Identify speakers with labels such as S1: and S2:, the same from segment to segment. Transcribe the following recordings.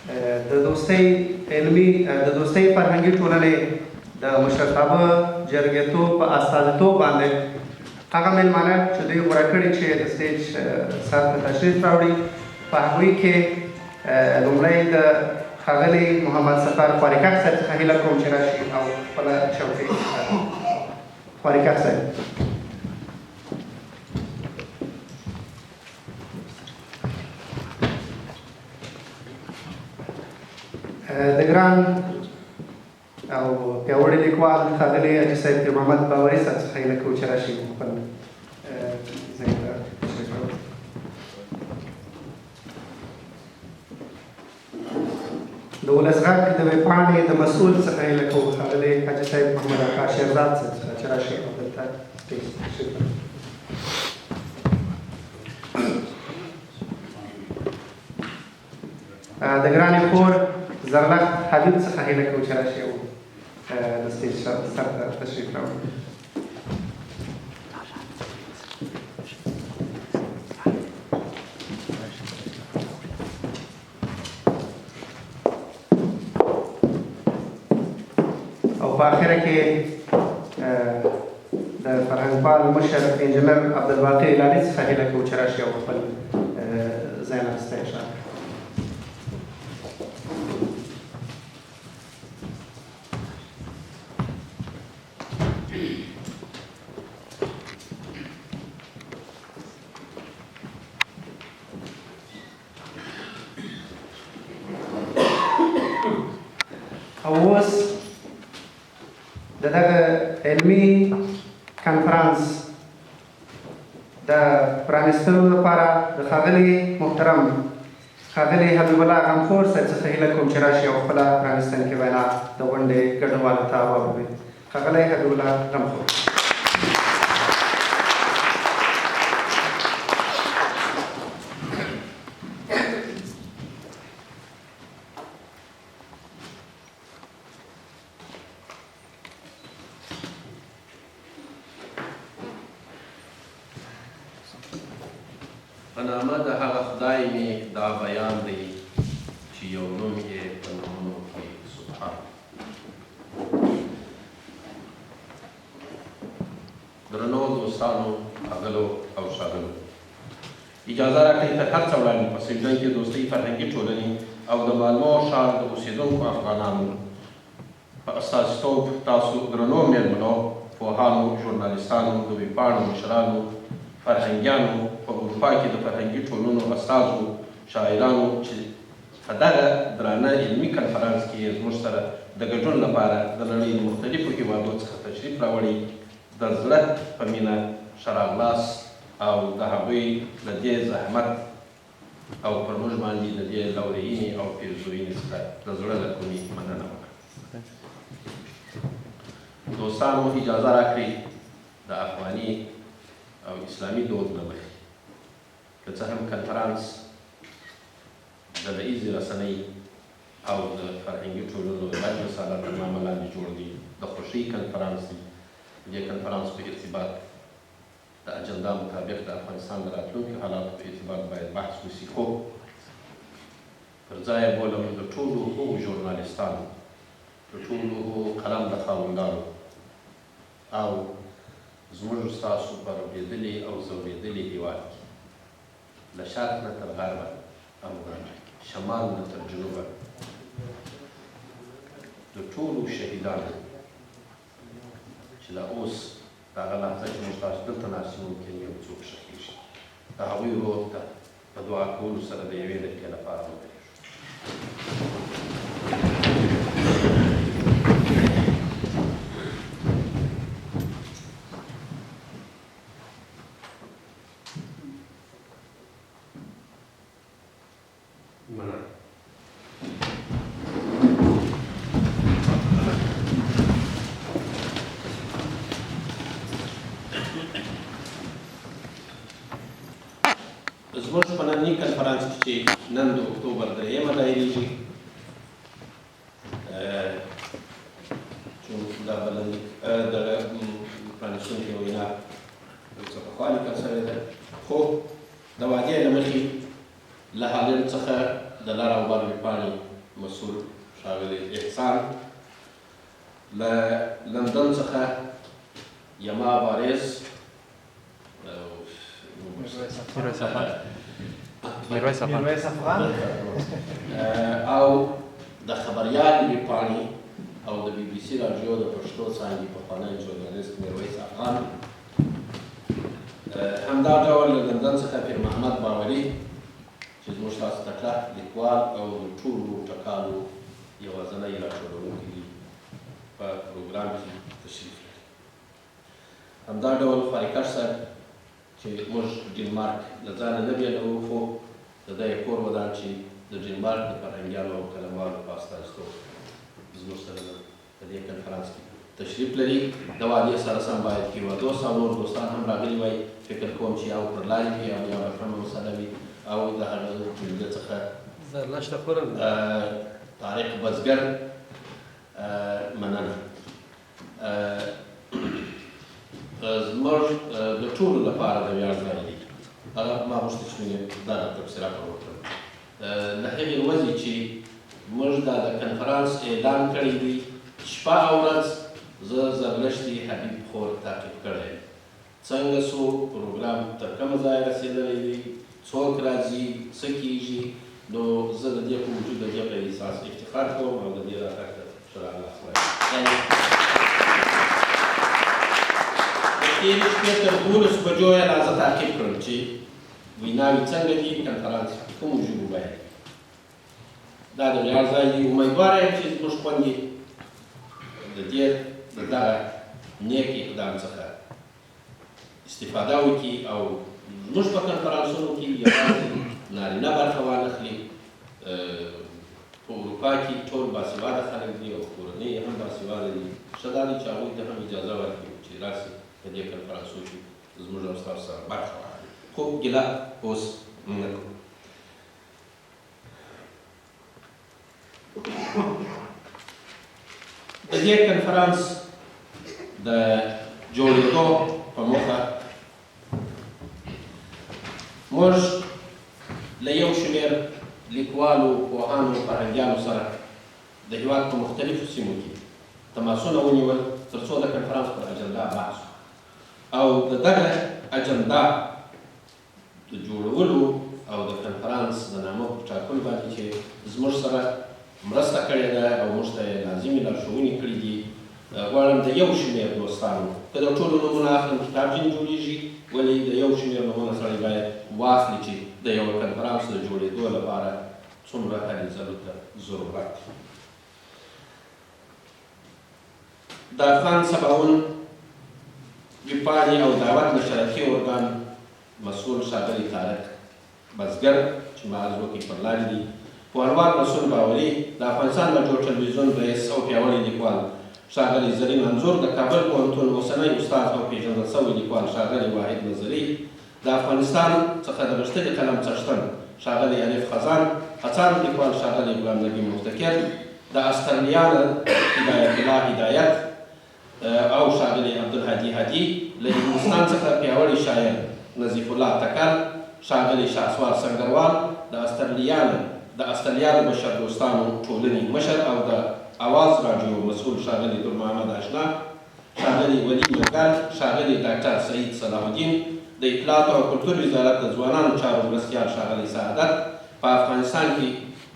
S1: د دوستۍ علمي د دوستۍ فرهنګي ټولنې د مشرتابه جرګېتوب په استازیتوب باندې هغه مېلمانه چې دوی غوره کړي چې د سټیج سر ته تشریف راوړي، په هغوی کې لومړی د ښاغلي محمد سفر خواریکښ صاحب څخه هیله کوم چې راشي او خپله چوکۍ. خواریکښ صاحب. د ګران او پیاوړي لیکوال ښاغلي حاجي صاحب پیر محمد باوري صاحب څخه هیله کوو چې راشي خپل ځای ته تشریف راوړي. د ولس غږ د ویبپاڼې د مسؤل څخه هیله کوو ښاغلي حاجي صاحب محمد آقا شیرزاد صاحب څخه چې راشي او دلته سټیج ته تشریف راوړي. د ګرانې خور زرلښت حبیب څخه هیله کوو چې راشي او د سټیج سر ته تشریف راوړي. او په اخره کې د فرهنګپال مشر انجنیر عبدالباقي هلالي څخه هیله کوو چې راشي او خپل ځای ناستی اشاره کړي. او اوس د دغه علمي کنفرانس د پرانیستلو لپاره د ښاغلي محترم ښاغلي حبیب الله غمخور صاحب څخه هیله کوم چې راشي او خپله پرانیستونکې وینا د غونډې ګډونوالو ته واوروي. ښاغلی حبیب الله غمخور.
S2: په نامه د هغه خدای مې دا بیان دی چې یو نوم یې په نومونو کې سبحان دی. درنو دوستانو، اغلو او ښاغلو، اجازه راکړئ تر هر څه وړاندې په سویډن کې دوستۍ فرهنګي ټولنې او د مالمو ښار د اوسېدونکو افغانانو په استازیتوب تاسو درنو مېلمنو، پوهانو، ژورنالیستانو، د ویبپاڼو مشرانو، فرهنګیانو، په اروپا کې د فرهنګي ټولنو استازو، شاعرانو چې په دغه درانه علمي کنفرانس کې یې زموږ سره د ګډون لپاره د نړۍ له مختلفو هېوادو څخه تشریف راوړی، د زړه په مینه ښه راغلاست او د هغوی له دې زحمت او پر موږ باندې د دې لورېینې او پېرزوینې څخه د زړه له کومې مننه وکړم. دوستانو اجازه راکړئ د افغاني او اسلامي دود له مخې که څه هم کنفرانس ډله ییزې رسنۍ او د فرهنګي ټولنو د غږ رسالت تر نامه لاندې جوړ دی، د خوښۍ کنفرانس دی. د دې کنفرانس په ارتباط د اجندا مطابق د افغانستان د راتلونکيو حالاتو په ارتباط باید بحث وشي، خو پر ځای یې بولم د ټولو هغو ژورنالستانو، د ټولو هغو قلم د خاوندانو او زموږ ستاسو په ربړېدلي او ځورېدلي هېواد کې له شرق نه تر غربه او له شمال نه تر جنوبه د ټولو شهیدانو چې لا اوس په هغه لحظه چې موږ تاسو دلته ناست یو ممکن یو څوک ښخېږي، د هغوی روح ته په دعا کولو سره د یوې دقیقې لپاره ودرېږو. مننه. زموږ په ننني کنفرانس کې چې نن د اکتوبر درېیمه دایرېږي، چې دا بلنلیک دغه پرانیستونکې وینا یو څه پخوا لیکل شوې ده، خو د وعدې له مخې له هالنډ څخه د لر او بر ویبپاڼې مسؤل ښاغلی احسان، له لندن څخه یما بارز،
S3: میرویس افغان
S2: او د خبریال ویبپاڼې او د بي بي سي راډیو د پښتو څانګې پخوانی ژورنالیست میرویس افغان، همدا ډول له لندن څخه پیر محمد باوري چې زموږ تاسو تکړه لیکوال او د ټولو ټکالو یوازنی راټولوونکی دی په پروګرام کې تشریف لري. همدا ډول خواریکش صاحب چې موږ ډنمارک له ځانه نه بېلوو، خو د ده یې کور ودان چې د ډنمارک د فرهنګیانو او قلموالو په استازیتوب زموږ سره په دې کنفرانس کې تشریف لري. د وعدې سره سم باید هیواد دوست او نور دوستان هم راغلي وای. فکر کوم چې او پر لارې وي او یا به کومه مسله وي او د هغه جملې څخه طارق بزګر مننه. زموږ د ټولو لپاره د ویاړ ځای دی. هغه ما غوښتل چې مې دغه تبصره پر وکړم. له هغې ورځې چې موږ دا د کنفرانس اعلان کړی دی، شپه او ورځ زه زرلښتي حبیب خور تعقیب کړی یم. څنګه سو پروګرام تر کومه ځایه رسېدلی دی، څوک راځي، څه کېږي، نو زه د دې په وجود د دې په احساس افتخار کوم او د دې راتګ ته ښه راغلاست وایم. د تېرې شپې تر 12 بجو یې لا زه تعقیب کړم چې ویناوې څنګه دي، کنفرانس کومو ژبو باید. دا د ویاړ ځای دی. امیدواره یم چې زموږ خوندې د دې د دغه نیک اقدام څخه استفاده وکړي او زموږ په کنفرانسونو کې یوازې نارینه برخه وانخلي. په اروپا کې ټول باسواده خلک دي او کورنۍ یې هم باسواده دي. ښه دا دی چې هغوی ته هم اجازه ورکړي چې راسي په دې کنفرانسو کې زموږ او ستاسو سره برخه واخلي. خو ګیله اوس نه کوو. د دې کنفرانس د جوړېدو په موخه موږ له یو شمېر لیکوالو، پوهانو، فرهنګیانو سره د هیواد په مختلفو سیمو کې تماسونه ونیول تر څو د کنفرانس پر اجنډا بحث او د دغه اجنډا د جوړولو او د کنفرانس د نامه پر ټاکلو باندې چې زموږ سره مرسته کړې ده او موږ ته یې لازمې لارښوونې کړې دي، غواړم د یو شمېر دوستانو، که د ټولو نومونه اخلم کتاب ځینې جوړېږي، ولې د یو شمېر نومونه سړی باید واخلي چې د یوه کنفرانس د جوړېدو لپاره څومره هلې ځلو ته ضرورت دی. د افغان سباوون ویبپاڼې او دعوت نشراتي ارګان مسؤل ښاغلی طارق بزګر چې ما عرض وکړ پر لارې دي، پوهنوال رسول باوري، د افغانستان راډیو ټلویزیون رئیس او پیاوړی لیکوال ښاغلی زرین انځور، د کابل پوهنتون اوسنی استاد او پېژندل شوی لیکوال ښاغلی واحد نظري، د افغانستان څخه د غښتلي قلم څښتن ښاغلی الف خزان، هڅاند لیکوال ښاغلی غلام نبي مفتکر، د استرلیا نه هدایت الله هدایت او ښاغلی عبدالهادي هادي، له انګلستان څخه پیاوړی شاعر نظیف الله تکل، ښاغلی شهسوار سنګروال، د استرلیا نه د استرلیا د بشردوستانو ټولنې مشر او د اواز راډیو مسؤل ښاغلی در محمد اشنا، ښاغلی ولي منګل، ښاغلی ډاکټر سعید صلاح الدین، د اطلاعاتو او کلتور وزارت د ځوانانو چارو مرستیال ښاغلی سعادت، په افغانستان کې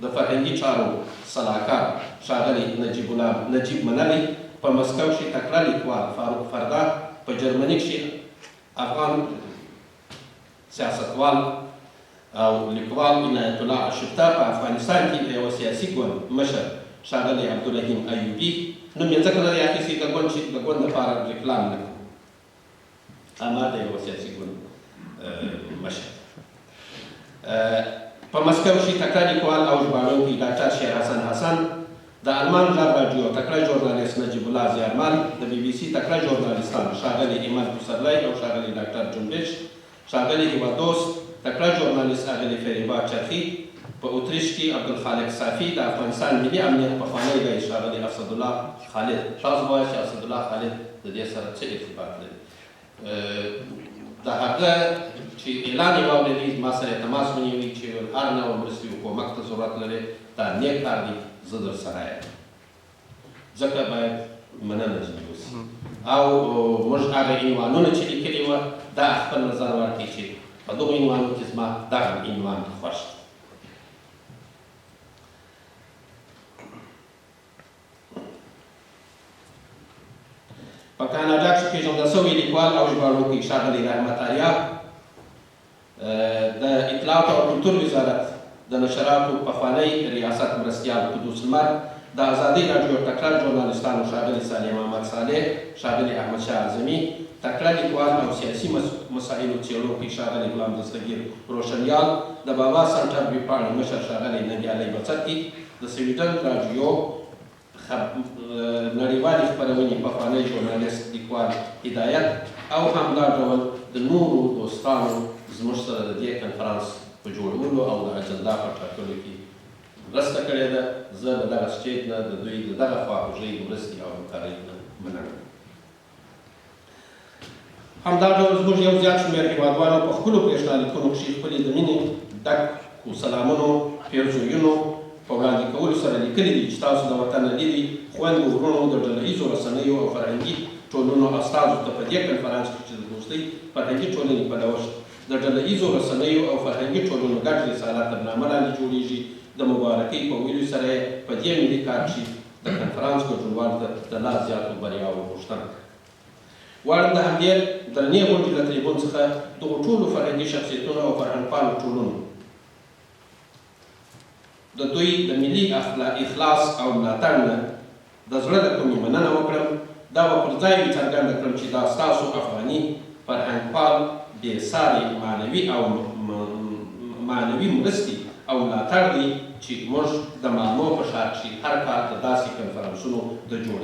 S2: د فرهنګي چارو سلاکار ښاغلی نجیب الله نجیب منلی، په مسکو کښې تکړه لیکوال فاروق فردا، په جرمني کښې افغان سیاستوال او لیکوال عنایت الله اشفته، په افغانستان کې د یوه سیاسي ګوند مشر ښاغلی عبدالرحیم ایوبي، نوم یې ځکه نه دی اخیستی د ګوند چې د ګوند لپاره ریکلام نه کوو، اما د یوه سیاسي ګوند مشر. په مسکو کښې تکړه لیکوال او ژباړونکی ډاکټر شیر حسن حسن، د آلمان غږ راډیو تکړه ژورنالیست نجیب الله زیارمل، د بي بي سي تکړه ژورنالیستان ښاغلی ایمل پسرلی او ښاغلی ډاکټر جنبش، ښاغلی هیواد دوست تکړه ژورنالیست اغلې فریبا چرخي، په اتریش کې عبدالخالق صافي، د افغانستان ملي امنیت پخوانی رئیس ښاغلی اسدالله خالد. تاسو به وایاست چې اسدالله خالد د دې سره څه ارتباط لري؟ د هغه چې اعلان یې واورېدی، ما سره یې تماس ونیوی چې هر نوع مرستې او کومک ته ضرورت لرې، دا نیک کار دی، زه در سره یم، ځکه باید مننه ځینې وسي. او موږ هغه عنوانونه چې لیکلي وه، دا خپل نظر ورکړي چې په دغو عنوانو کې زما دغه عنوان خوښ دی. په کاناډا کې پېژندل شوی لیکوال او ژباړونکی ښاغلی رحمت آریا، د اطلاعاتو او کلتور وزارت د نشراتو پخوانی ریاست مرستیال قدوس لمر، د ازادۍ راډیو تکړه ژورنالیستانو ښاغلي صالح محمد صالح، ښاغلي احمد شاه اعظمي، تکړه لیکوال او سیاسي مسایلو څېړونکی ښاغلی غلام دستګیر روشنیال، د بابا سنټر ویبپاڼې مشر ښاغلی ننګیالی بڅرکي، د سویډن راډیو نړیوالې خپرونې پخوانی ژورنالیست لیکوال هدایت، او همدا ډول د نورو دوستانو زموږ سره د دې کنفرانس په جوړولو او د اجنډا په ټاکلو کې مرسته کړې ده. زه له دغه سټیج نه د دوی د دغه خواخوږۍ، مرستې او همکارۍ نه مننه کوم. همدا ډول زموږ یو زیات شمېر هیوادوالو په خپلو برېښنالیکونو کښې خپلې د مینې ډکو سلامونو، پیرزوینو په وړاندې کولو سره لیکلي دي چې تاسو د وطن نه لیرې خویندو وروڼو د ډله ییزو رسنیو او فرهنګي ټولنو استازو ته په دې کنفرانس کې چې د دوستۍ فرهنګي ټولنې په نوښت د ډله ییزو رسنیو او فرهنګي ټولنو ګډ رسالت تر نامه لاندې جوړېږي، د مبارکۍ په ویلو سره یې په دې ملي کار کښې د کنفرانس ګډونوالو ته د لا زیاتو بریاوو غوښتنه کړې. غواړم د همدې درنې غونډې له تریبون څخه دغو ټولو فرهنګي شخصیتونو او فرهنګپالو ټولنو د دوی د ملي اخلاص او ملاتړ نه د زړه له کومې مننه وکړم. دا به پر ځای وي څرګنده کړم چې دا ستاسو افغاني فرهنګپال بې ساري معنوي او معنوي مرستې او ملاتړ دی چې موږ د مالمو په ښار کښې هر کال د داسې کنفرانسونو د جوړېدو